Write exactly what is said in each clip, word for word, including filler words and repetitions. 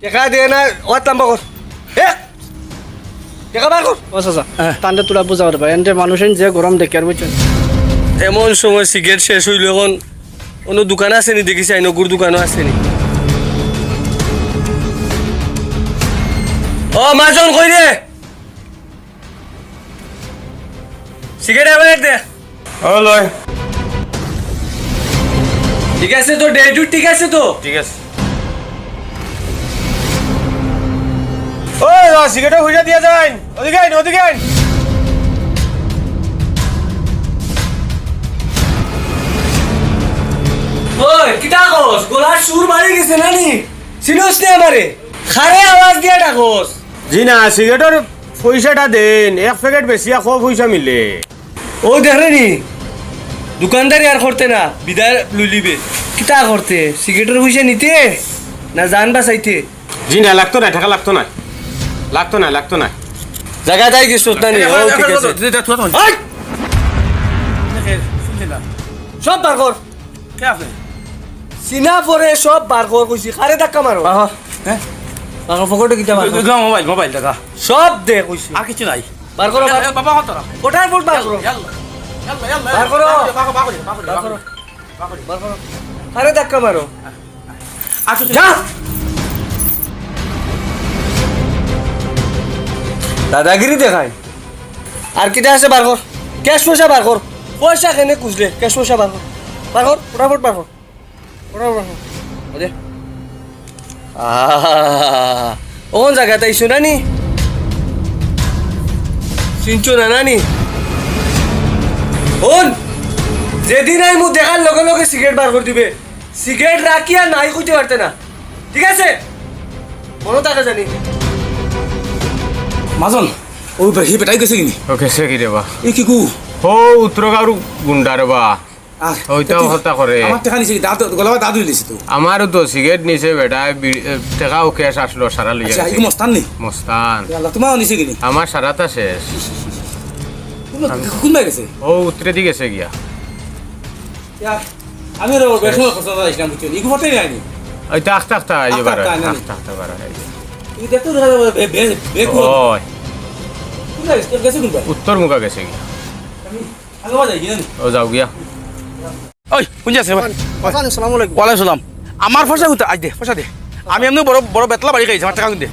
টেকা দে না, ওয়াত লম্বা কর। এ, টেকা বার কর। ও চাচা, হ্যাঁ। তানরে তোরা বুঝাও রে ভাই, এনরে মানুষ যে গরম দেখে আর বুঝছেন। এমন সময় সিগারেট শেষ অইলো, এখন অন্য দোকান আছে নি দেখি চাই, নগুর দোকানও আছে নি। ও মাজন, কই রে? সিগারেট এবার দে। ও লয়। ঠিক আছে তো, ডেটু ঠিক আছে তো? ঠিক আছে। ওই, ওই, সিগারেটর পয়সা দিয়া যাইন। ওদিকে আইন, ওদিকে আইন। ওই, কিতা কস? গলার সুর বাড়ি গেছে না নি? চিনস নি আমারে? কারে আওয়াজ দিয়া ডাকস? জি না, সিগারেটর পয়সাটা দেন, এক প্যাকেট বেচিয়া কত পয়সা মিলে? ও দেখরে নি, দোকানদারি আর করতে না, বিদায় লইলিবে। কিতা করতে? সিগারেটর পয়সা নিতে না জান বাঁচাইতে? জি না, লাগতো না, টেকা লাগতো না। লাগতো না, লাগতো না। জাগা তাই গেছস না নি? ও, ঠিক আছে। এই! সব বার কর। কে আছে? সিনা পরে সব বার কর কইছি, কারে ধাক্কা মারো? বার কর। হ্যাঁ? বার কর, পকেটো কিতা বার কর? মোবাইল, মোবাইল দেখা। সব দে কইছি। আর কিছু নাই। বার করো, বার করো। বাবা, কত? ফটাফট বার করো। ইয়াল্লা, ইয়াল্লা, ইয়াল্লা, বার করো। বার করো, বার করো, বার করো, বার করো। বার করো। বার করো। আরে ধাক্কা মারো। আচ্ছা, যা। দাদাগিরি দেখায়। আর কিতা আছে বার কর। ক্যাশ পয়সা বার কর। পয়সা কেনে খুঁজলে? ক্যাশ পয়সা বার কর। বার কর, ফটাফট বার কর। ওরে, ওরে, ওরে। ওরে। আহা, অখন জাগাত আইছো না নি? চিনছো না, না নি? হুন, যেদিন আইমু দেখার লগে লগে সিগারেট বার করি দিবে। সিগারেট রাখিয়া নাই কইতে পারতে না। ঠিক আছে? মনো থাকে জানি। মাজন, ও বে-, হি বেটাই গেছে কিনি? ও গেছে কি রে বা? এ কি কু? হো, উত্তর গাঁওর গুন্ডা রে বা। আহ, ওইটাও তুই হতা করে। আমার টেকা নিছে কি? দাঁত, গলা দাঁত হইলিছে তো। আমারও তো সিগারেট নিছে বেটা, বি-, এ, টেকাও ক্যাশ আসলো, সারা লইয়া আচ্ছা, গেছে। এগু মস্তান নি? মস্তান। এ আল্লাহ, তোমারও নিছে কিনি? আমার সারাটা শেষ। কোন, আমি কোন ভাই গেছে? ও উত্তরেদি গেছে গিয়া। ইয়া, আমি ওর বেশ মনে করছিলাম, বুঝছো? এগু ফটাই যায়নি। ওই তো আস্তে আস্তে আইয়ে আস্তে আস্তে বারো, আইয়ে না। আস্তে আস্তে বারো আইয়ে। এগু দেখতে দেখা যাবে, বে-, বে-, বে-, কোন? ওই। কোন ভাই গেছে? গেছে কোন ভাই? উত্তর মুখা গেছে গিয়া। আমি আগে বাজাই গিয়া নি? ও যাও গিয়া। ওই, কোন যাচ্ছে? আসসালামু আলাইকুম। ওয়ালাইকুম সালাম। আমার পয়সা কোনটা? আজ দে, পয়সা দে। আমি এমনি বড়, বড় বেতলা বাড়ি খাইছি, আমার টেকা কোন দে?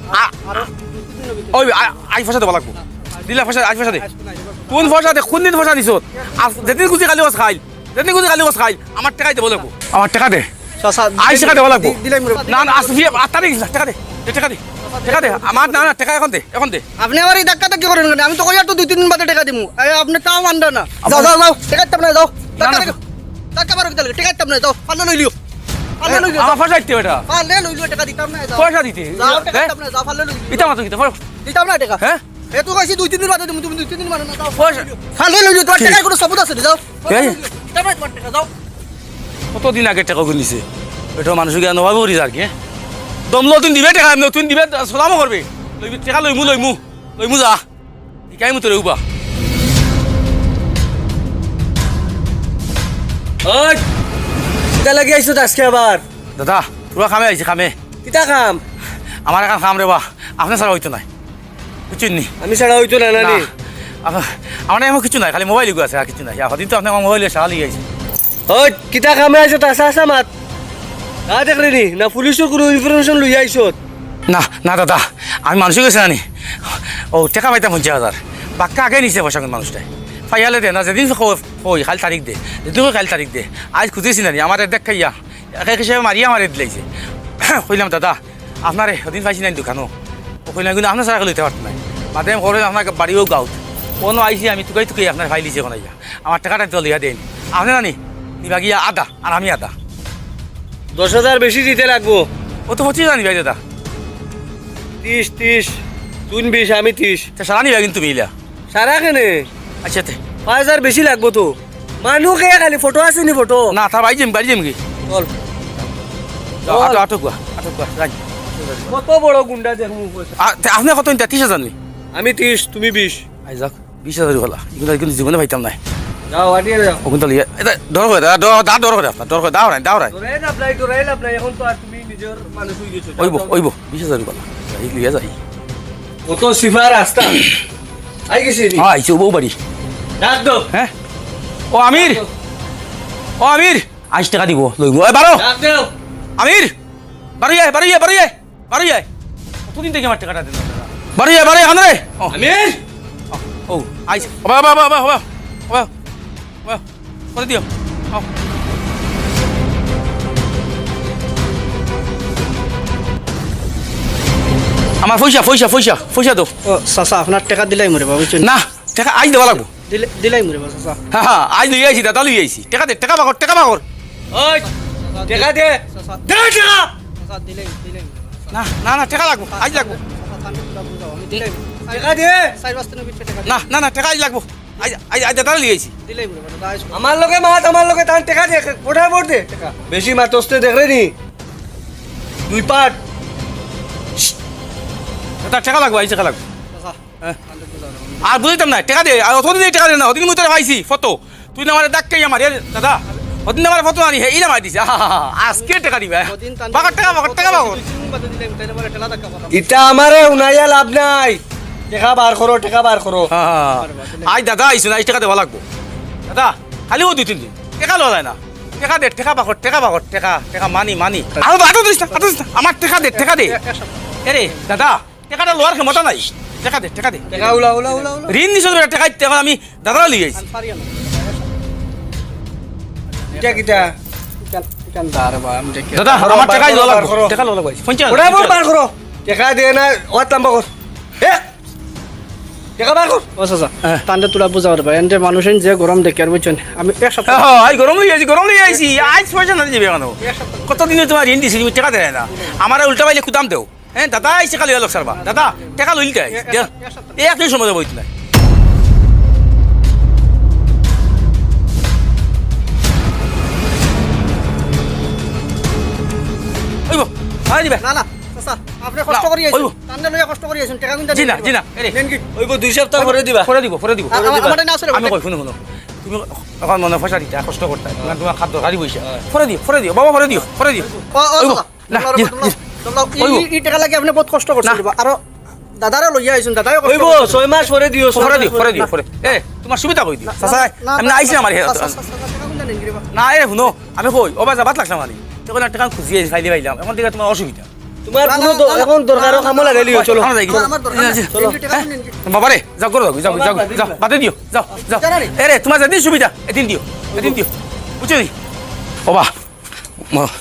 আ-, ওই, আ-, আই পয়সা দেওয়া লাগবো। দিলা পয়সা, আই পয়সা দে। কোন পয়সা দে? কোন দিন পয়সা দিছ? আজ যেদিন খুশি খালি বস খাইল, যেদিন খুশি খালি বস খাইল, আমার টেকাই দেবো লাগবো। আমার টেকা দে। চাচা, আই টেকা দেওয়া লাগবো। দি-, দিলাই মুরব্বি। না, না, আসবি, আর তাড়ি গেছিস না, টেকা দে। দে, টেকা দে। টেকা দে। আমার, না, না, টেকা এখন দে, এখন দে। আপনি আবার এই ধাক্কা ধাক্কি করেন কেন? আমি তো কইয়ার তো দুই তিন দিন বাদে টেকা দিমু। এই, আপনি তাও মানরা না। যাও, আমার যাও, যাও। টেকা দিতাম না, যাও। না, না। ধাক্কা, ধাক্কা মারো কিতা লাগি? টেকা দিতাম না, যাও। পারলে লই লিও। পারলে লই লিও, আমার যাও। পয়সা দিতে বেটা। পারলে লই লিও, টেকা দিতাম না, যাও। পয়সা দিতে। যাও, টেকা হ্যাঁ? দিতাম না, যাও। পারলে লই লিও। ইতা মাতো কিতা? পয়সা দিতাম না টেকা। হ্যাঁ? এ তো কইছি দুই তিন দিন বাদে দিমু, তুমি দুই তিন দিন মানো না, যাও। পয়সা পারলে লই লিও, তোমার টেকার কোনো সবুত আছে নি, যাও। কে? দিতাম না তোমার টেকা, যাও। কতদিন আগে টেকা গুনিছে? বেটা মানুষ গিয়া নবাব করি যার কি, হ্যাঁ? দম লো, তুই দিবে টেকা, এমনি তুই দিবে, সালামও করবে। লইবি টেকা, লইমু, লইমু, লইমু যা। ইকাইমু তোরে উবা। ওই, কিতা লাগি আইছো আজকে আবার? দাদা, পুরা কামে আইছি, কামে। কিতা কাম? আমার এখন কাম রে বা, আপনি ছাড়া হইতো নাই। বুঝছেন নি? আমি ছাড়া হইতো না, না না। নি? আমা-, আমার এমন কিছু নাই, খালি মোবাইল এগু আছে, আর কিছু নাই। ইয়া, হদিন তো আপনি আমার মোবাইলে সারা লিয়ে আইছে। ওই, কিতা কামে আইছো, তা আসা আসা মাত। না দেখরে নি, না পুলিশের কোনো ইনফরমেশন লইয়া আইছো? না, না দাদা, আমি মানুষের গেছে আনি। ও, টেকা পাইতাম পঞ্চাশ হাজার। বাক্কা আগে নিছে পয়সা কোন মানুষটায়। পাইয়ালে দে না, যেদিন কই, কই, কাল তারিখ দে। যেদিন কই, কাল তারিখ দে। আজ খুঁজেছি না নি, আমার এক দেখ খাইয়া। এক এক হিসাবে মারিয়া আমার দিলাইছে। কইলাম, "দাদা, আপনারে ওদিন পাইছি না দোকানো।" ও কইলাম, "কিন্তু আপনার ছাড়া লইতে পারতো না।" মাদে আমি কইলাম, "আপনার বাড়িও গাউত।" কোনো আইছি আমি তুকাই তুকাই আপনার ফাইলিছে কোনাইয়া। আমার টেকাটা তো লইয়া দেন। আপনি জানি, নিবা গিয়া আধা, আর আমি আধা। দশ হাজার বেশি দিতে লাগবো। ও তো পঁচিশ জানি ভাই দাদা। ত্রিশ, ত্রিশ, তুই বিশ, আমি ত্রিশ। তে সারা নিবা কিন্তু মিলা। সারা কেনে? আচ্ছা, তে। পাঁচ হাজার বেশি লাগবো তো। মানু কে খালি ফটো আছে নি ফটো? না, তা বাড়ি যাইম, বাড়ি যাইম কি? চল। যাও, চল। আটো, আটো গুয়া, আটো গুয়া, যাই। কত বড় গুন্ডা দেখমু কইছে। আ, তে আপনি কত নিতা? ত্রিশ হাজার নি? আমি ত্রিশ, তুমি বিশ। আই যাক, বিশ হাজার হলা। এগুলো কিন্তু জীবনে পাইতাম নাই। যাও, আটিয়ে যাও। ওগুলো তো লিয়ে, এটা ডর করে, দা, ডর, দা, ডর করে আপনার, ডর করে, দাও নাই, দাও নাই। ডরাই লাভ নাই, ডরাই লাভ নাই, এখন তো আর তুমি অইবো, অইবো, বিশ হাজার বালা। এই লইয়া যাই। কত সিফা রাস্তা। আই গেছি নি? হ্যাঁ, আইছে, বউ বাড়ি। ডাক দাও। হ্যাঁ? ও আমির! ও আমির! আইস টেকা দিব, লইবো। এ, বারো! ডাক দাও। আমির! বারো আয়, বারো আয়, বারো আয়। বারো আয়। কতদিন থাকি আমার টেকাটা দিন না। বারো আয়, বারো আয়, আনো রে। ও। আমির! ও, ও, আইস। বাবা, বাবা, বাবা, বাবা, বাবা। বাবা, করে দিও। আও। আমার পয়সা, পয়সা, পয়সা, পয়সা দাও। ও, চাচা, আপনার টেকা দিলাই মরে বাবা, বুঝছেন? না, টেকা আইজ দেওয়া লাগবো। দিলে, দিলাই মরে বাবা, চাচা। হ্যাঁ, হ্যাঁ, আইজ লই আইছি, দাদা লই আইছি। টেকা দে, টেকা বাগর, টেকা বাগর। ওই, টেকা দে। চাচা। দে টেকা। চাচা, দিলাই, দিলাই মরে বাবা। না, না, না, টেকা লাগবো, আইজ লাগবো। চাচা, তানরে বুঝাও, আমি দিলাই। টেকা দে। চাইর পাঁচ দিনর ভিতরে টেকা দে। না, না, না, টেকা আইজ লাগবো। আইজ, আইজ, আইজ দাদা লই আইছি। দিলাই মরে বাবা, দাদা আইজ। আমার লগে মাত, আমার লগে তান টেকা দে, ফটাফট দে টেকা। বেশি মাতস তে দেখরে নি। দুই পাট। দাদা, টেকা লাগবো, আইজ টেকা লাগবো। চাচা, হ্যাঁ। তানরে বুঝাও না। আর বুঝাইতাম না, টেকা দে, আর অতদিন এই টেকা দে না, অতদিন মুই তোরে পাইছি, ফটো। তুই না আমারে ধাক্কাই আমার, এ দাদা, অতদিন আমারে ফটো আনি, হে, ইলা মারি দিছে, আহা, আজকে টেকা দিবা, হ্যাঁ। বাগর টেকা, বাগর টেকা, বাগর। ইটা আমারে উনাইয়া লাভ নাই, টেকা বার করো, টেকা বার করো। হ্যাঁ, হ্যাঁ, হ্যাঁ। আইজ দাদা আইছইন, আইজ টেকা দেওয়া লাগবো। দাদা, খালি ও দুই তিন দিন, টেকা লওয়া যায় না। টেকা দে, টেকা বাগর, টেকা বাগর, টেকা, টেকা, মানি, মানি। আরো, আরো দিস না, আরো দিস না। আমার টেকা দে, টেকা দে। এ রে, দাদা, টেকাটা লওয়ার ক্ষমতা নাই। টেকা দে, টেকা দে। টেকা উলা, উলা, উলা, উলা। ঋণ নিছো বেটা, টেকা দিতে, এখন আমি দাদা লই আইছি। আর পারিও না। কিতা, কিতা? ইখান, ইখান দাঁড়া বা, আমি দেখি। দাদা, আমার টেকা লওয়া লাগবো। টেকা লওয়া লাগবো। পঞ্চাশ হাজার। ওটা বার করো। টেকা দে না, ওয়াত লম্বা কর। এ, টেকা বার কর। ও চাচা, হ্যাঁ। তানরে তোরা বুঝাও রে ভাই, এনরে মানুষে যে গরম দেখে আর বুঝছেন, আমি এক সপ্তাহ হ্যাঁ, হ্যাঁ, আই গরম লই আইছি, গরম লই আইছি, আইজ পয়সা না দিবে কেন? কতদিনে তোমার ঋণ দিছি, তুমি টেকা দেয় না, আমার উল্টা পাইলে কুদাম দেও। হ্যাঁ, দাদা আইছে খালি লোক সারবা, দাদা, টেকা লইল তাই। এক, এক, এক সপ্তাহ। এই একই সময় দেবো ইতনা। ওইব, হয় দিবে। না, না, চাচা, আপনি কষ্ট না, করি আইছেন। ওইব। তান্ডে লইয়া কষ্ট করি আইছেন, টেকা কিন্তু জি না, জি না, এরে। নেন কি? ওইব দুই সপ্তাহ পরে দিবা। পরে দিব, পরে দিব। আ-, আ-, আমার না আসলে আমি কই, শুনো, শুনো। তুমি এখন মনে পয়সা দিতা, কষ্ট করতা। তোমার, তোমার খাদ্য গাড়ি পয়সা। হ্যাঁ। পরে দিও, পরে দিও, বাবা, পরে দিও, পরে দিও। ও, ও, ওইব। চাচা। না, জি, জি। ওই, ওই, ওই টেকা লাগি আপনি বহুত কষ্ট করছেন না। রে বা। আরো দাদারে লইয়া আইছুন, দাদারে কষ্ট ওই বো, করছেন। ছয় মাস পরে দিও, ছয় পরে মাস দিও, পরে পরে দিও, দিও। পরে। এ, তোমার সুবিধা কই দিও? না, চাচা, না, আমি না, আইছি না, আমার হে। চাচা, চাচা, চাচা, টেকা কোন জানেন রে বা? না, এ, হুনো, আমি কই, ও বাজা বাত লাগছে মানে। তখন একটা কাম খুঁজিয়ে ফাইলে পাইলাম। এখন থেকে তোমার অসুবিধা। তোমার না, কোনো না, দ-, না, এখন দরকারও না, কামো না, লাগাইলে না, চলো। আমরা যাই। আমার দরকার না, না, না, চলো। আপনি টেকা হ্যাঁ? কোন জানেন? বাবারে, যাও, করো, যাও, যাও, বাবা, যাও, বাবা, যাও, বাবা। বাদে দিও, যাও, যাও। জানা নেই। এরে, তোমার যেদিন সুবিধা, এদিন দিও, এদিন দিও। বুঝছো নি? ও বা, ম-,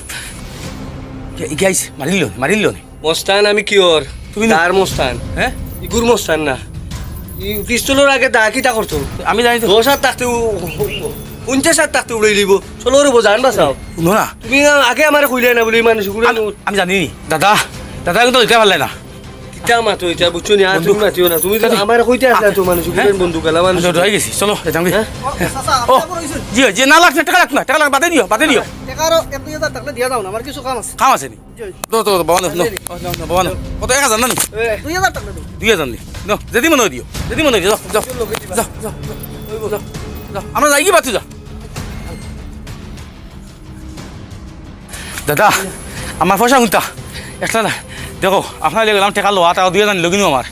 কে-, কে আইছে? মারিল নি, মারিল নি। মস্তান আমি কি ওর? তুমি না? তার মস্তান। হ্যাঁ? ইগুর মস্তান না। ই পিস্তলর আগে দা কিতা করতো? আমি জানি তো। দশ হাত থাকতে উ-, উ-, পঞ্চাশ হাত থাকতে উড়াই দিব। চলো রে বো, জান বাঁচাও। শুনো না। তুমি আগে আমারে কইলে না বলে এই মানুষ ঘুরে আমি, আমি জানি নি। দাদা, দাদা কিন্তু দিতে পারলে না। কিতা মাতো এটা বুঝছো নি? আর বন্দুক। তুমি মাতিও না। তুমি তো কাছে। আমারে কইতে আসলে তো মানুষ ঘুরে হ্যাঁ? বন্দুক গালা মানুষ। আচ্ছা, হয়ে গেছি। চলো, যাই আমি। হ্যাঁ? ও, চাচা, ও, আপনি আবার হইছেন? জি, জি, না লাগছে, টাকা লাগছে না, টাকা লাগবে, বাদে দিও, বাদে দিও। টেকা আরো এক দুই হাজার থাকলে দিয়া দাও না, আমার কিছু কাম আছে। কাম আছে নি? জি। তো, তো, তো, বাবা, নো, নো, জি। নো, নো, বাবা, নো। কত, এক হাজার না নি? এ। দুই হাজার টাকা দিন। দুই হাজার নি? নো, যেদি মনে হয় দিও, যেদি মনে হয় দিও, যাও, যাও, যাও, যাও, যাও, যাও, যাও। আমরা যাই কি বাচ্চা যা? দাদা, আমার পয়সা হুনতা, একটা না, দেখো, আপনার লেগে গেলাম টেকা লো, আর দুই হাজার নি লগিনু আমার।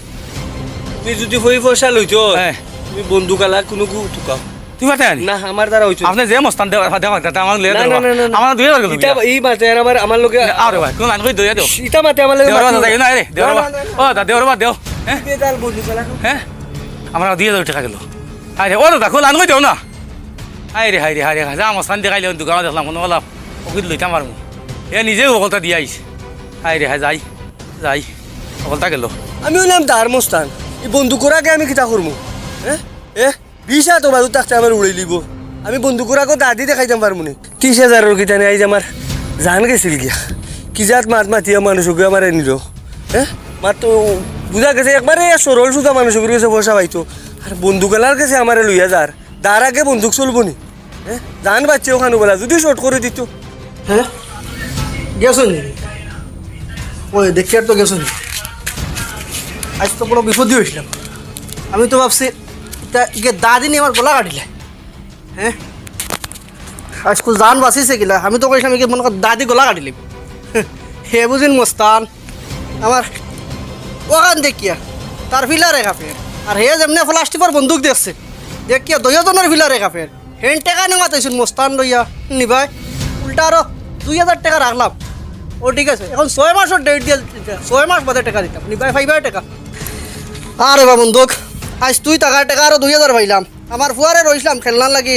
তুমি যদি ওই পয়সা লইতো, হ্যাঁ। তুমি বন্দুক আলা কোনো গু তুকাও। তুমি পারতে আনি? না, আমার দ্বারা হইতো না। আপনি যে মস্তান দেওয়া, দেওয়া, দেওয়া, আমার লেগে না, দেওয়া। না, না, না, না। আমার দুই হাজার গেল ইটা গিয়া। এই মাঝে আর আমার, আমার লগে আরে ভাই, কোন লাইন কই দইয়া দেও? ইটা মাতে আমার লগে দেওয়ার মাতিও বাদ না। যাই না, আরে, দেওয়ার না, বাদ। না, না, না। ও, দা, দেওয়ার বাদ দেও। হ্যাঁ? কি বেতাল বন্ধু চালা? হ্যাঁ? আমার দুই হাজার টাকা গেল। আরে, ও দাদা, কোন লাইন কই দেও না? হায় রে, হায় রে, হায় রে, হায়, যা মস্তান দেখাইলে দোকানে দেখলাম, কোনো বলা, ওকে লইতাম পারমু। এ নিজেও বকলতা দিয়া আইস। হায় রে, হায়, যাই, যাই, বকলতা গেল। আমি হইলাম দার মস্তান, এই বন্দুক করাকে আমি কিতা করমু? হ্যাঁ? এ? বিশ হাত বাজু থাকতে আমার উড়াই লিব। আমি বন্দুক করাকে দাদি দেখাইতাম পারমু নি। ত্রিশ হাজারর কিতা নি, আইজ আমার জান গেছিল গিয়া। কি জাত মাত মাতিয়া মানুষ ওকে আমারে নিল। হ্যাঁ? মাত তো বুঝা গেছে একবারে সরল সুজা মানুষ ওগুলোর গেছে পয়সা পাইতো। আর বন্দুক আলার গেছে আমারে লইয়া যার। দার আগে বন্দুক চলবো নি? হ্যাঁ? জান বাচ্চা ওখানে বলা, যদি শর্ট করে দিত। হ্যাঁ? গেছো নি? ওই, দেখি আর তো গেছো নি? আজ তো বড় বিপদই হয়েছিলাম। আমি তো ভাবছি, তা ইকে দাদি নিয়ে আমার গলা কাটিলে। হ্যাঁ? আজকে জান বাঁচিছে কিলা? আমি তো কইছিলাম, ইকে মনে কর দাদি গলা কাটিলে। হে বুঝিন মস্তান, আমার অখান দেখিয়া তার ফিলারে কাফের। আর হে যেমনে প্লাস্টিকর বন্দুক দেখছে, দেখিয়া দুইও জনর ফিলারে কাফের। হেন টেকা নেওয়াত আইছইন মস্তান লইয়া, নিবায়। উল্টা আরো দুই হাজার টেকা রাখলাম। ও ঠিক আছে, অখন ছয় মাসর ডেট দিয়া দিতে, ছয় মাস বাদে টেকা দিতাম, নিবায় পাইবায় টেকা। আরে বা বন্দুক, আইজ তুই থাকায় টেকা আরো দুই হাজার পাইলাম। আমার ফুয়ারে রইছলাম খেলনার লাগি,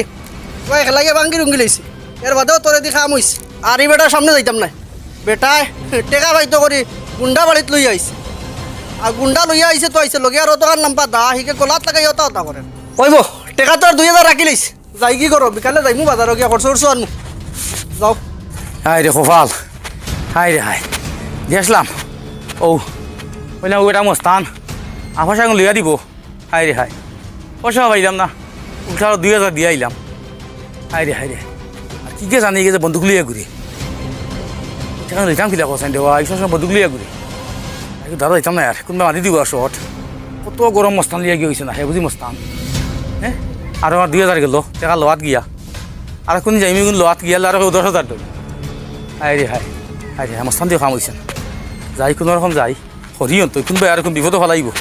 ফুয়ায় খেলাইয়া ভাঙ্গি রুঙ্গি লইছে। এর বাদেও তোরে দি কাম অইছে। আর ই বেটার সামনে যাইতাম নায়। বেটায় টেকা পাইতো করি গুন্ডা বাড়িত লইয়া আইছে। আর গুন্ডা লইয়া আইছে তো আইছে, লগে আর অতখান লাম্বা দা, হিগে গলাত লাগাইয়া অতা অতা করে। কইবো, টেকা তো আর দুই হাজার রাখি লইছে। যাইগি করো, বিকালে যাইমু বাজারো গিয়া খরচ খরচ আনমু। যাও। হায় রে কপাল, হায় রে হায়। গেছলাম। ও, কইলাম, ও বেটা মস্তান, আফা সাঙ্গ লইয়া দিবো। হায় রে হায়, পয়সা পাইলাম না, উল্টা আরো দুই হাজার দিয়া আইলাম। হায় রে হায় রে, আর কিগে জানি গেছে বন্দুক লইয়া ঘুরে। টেকা লইতাম কিলা কছেন দেওয়া, এই সব সময় বন্দুক লইয়া ঘুরে। একটু দাদা দিতাম না আর, কুনবা মারি দিবো আর শর্ট। কত গরম মস্তান লইয়া গিয়া অইছে না, হে বুঝি মস্তান। হ্যাঁ, আরো আমার দুই হাজার গেল, টেকা লওয়াত গিয়া। আর কুন যাইমি কুন লওয়াত গিয়া, আর কেউ দশ হাজার ধরি। হায় রে হায়, হায় রে হায়, মস্তান দিয়া কাম অইছে না। যাই কুনু রকম যাই, হরিয়ন তো কুনবা আর কুন বিপদো ফালাইবো।